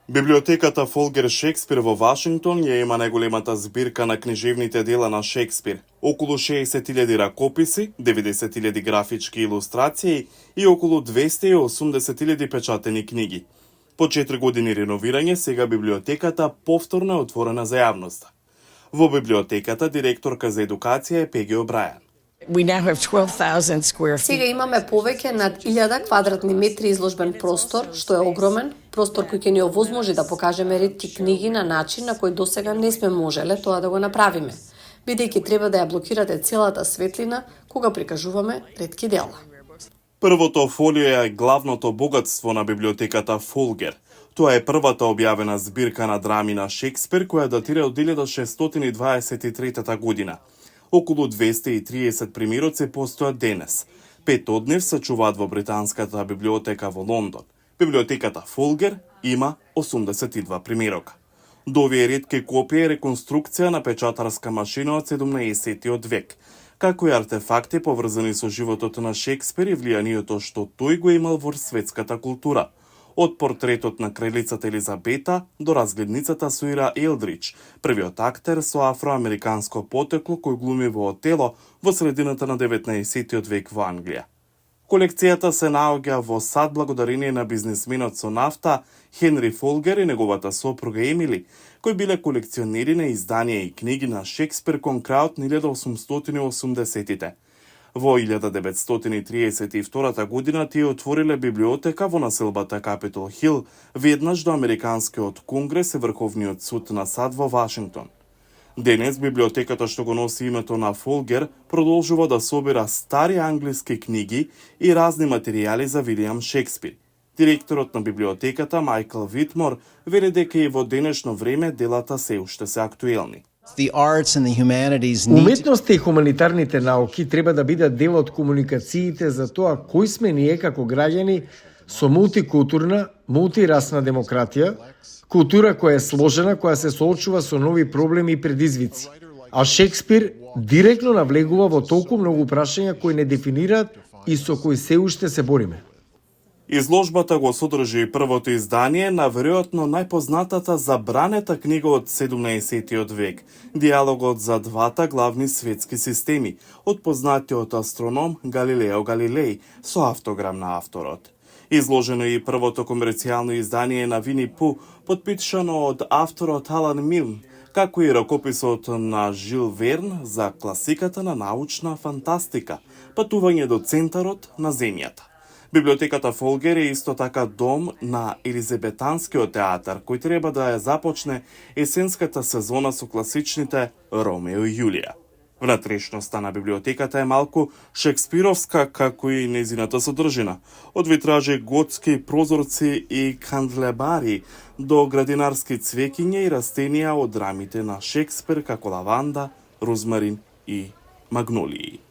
Библиотеката Фолгер Шекспир во Вашингтон ја има најголемата збирка на книжевните дела на Шекспир. Околу 60.000 ракописи, 90.000 графички илустрации и околу 280.000 печатени книги. По 4 години реновирање, сега библиотеката повторно е отворена за јавноста. Во библиотеката директорка за едукација е Пеги Обрајан. Сега имаме повеќе над 1000 квадратни метри изложбен простор, што е огромен, простор кој ќе ни овозможи да покажеме ретки книги на начин на кој досега не сме можеле тоа да го направиме, бидејќи треба да ја блокирате целата светлина кога прикажуваме ретки дела. Првото фолио е главното богатство на библиотеката Фолгер. Тоа е првата објавена збирка на драми на Шекспир која датира од 1623 година. Околу 230 примероци постојат денес. 5 од нив се чуваат во британската библиотека во Лондон. Библиотеката Фолгер има 82 примерока. До овие ретки копии е реконструкција на печатарска машина од 17 век, како и артефакти поврзани со животот на Шекспир и влијанието што тој го имал во светската култура. Од портретот на кралицата Елизабета до разгледницата со Ира Елдрич, првиот актер со афроамериканско потекло кој глуми во Отело во средината на 19 век во Англија. Колекцијата се наоѓа во сад благодарение на бизнисменот со нафта Хенри Фолгер и неговата сопруга Емили, кои биле колекционери на изданија и книги на Шекспир кон крајот на 1880-тите. Во 1932 година тие отвориле библиотека во населбата Капитол Хил, веднаш до Американскиот конгрес и Врховниот суд на САД во Вашингтон. Денес библиотеката што го носи името на Фолгер продолжува да собира стари англиски книги и разни материјали за Вилијам Шекспир. Директорот на библиотеката Майкл Витмор вели дека и во денешно време делата се уште се актуелни. Уметноста и хуманитарните науки треба да бидат дел од комуникациите за тоа кои сме ние како граѓани со мултикултурна, мултирасна демократија, култура која е сложена, која се соочува со нови проблеми и предизвици. А Шекспир директно навлегува во толку многу прашања кои не дефинираат и со кои се уште се бориме. Изложбата го содржи и првото издание на веројатно најпознатата забранета книга од 17 век, диалогот за двата главни светски системи, од познатиот астроном Галилео Галилеј со автограм на авторот. Изложено е и првото комерцијално издание на Вини Пу, подпишано од авторот Алан Милн, како и ракописот на Жил Верн за класиката на научна фантастика, Патување до центарот на земјата. Библиотеката Фолгер е исто така дом на Елизабетанскиот театар, кој треба да ја започне есенската сезона со класичните Ромео и Јулија. Внатрешноста на библиотеката е малку шекспировска, како и незината содржина. Од витражи готски прозорци и кандлебари до градинарски цвеќиња и растенија од рамите на Шекспир како лаванда, розмарин и магнолии.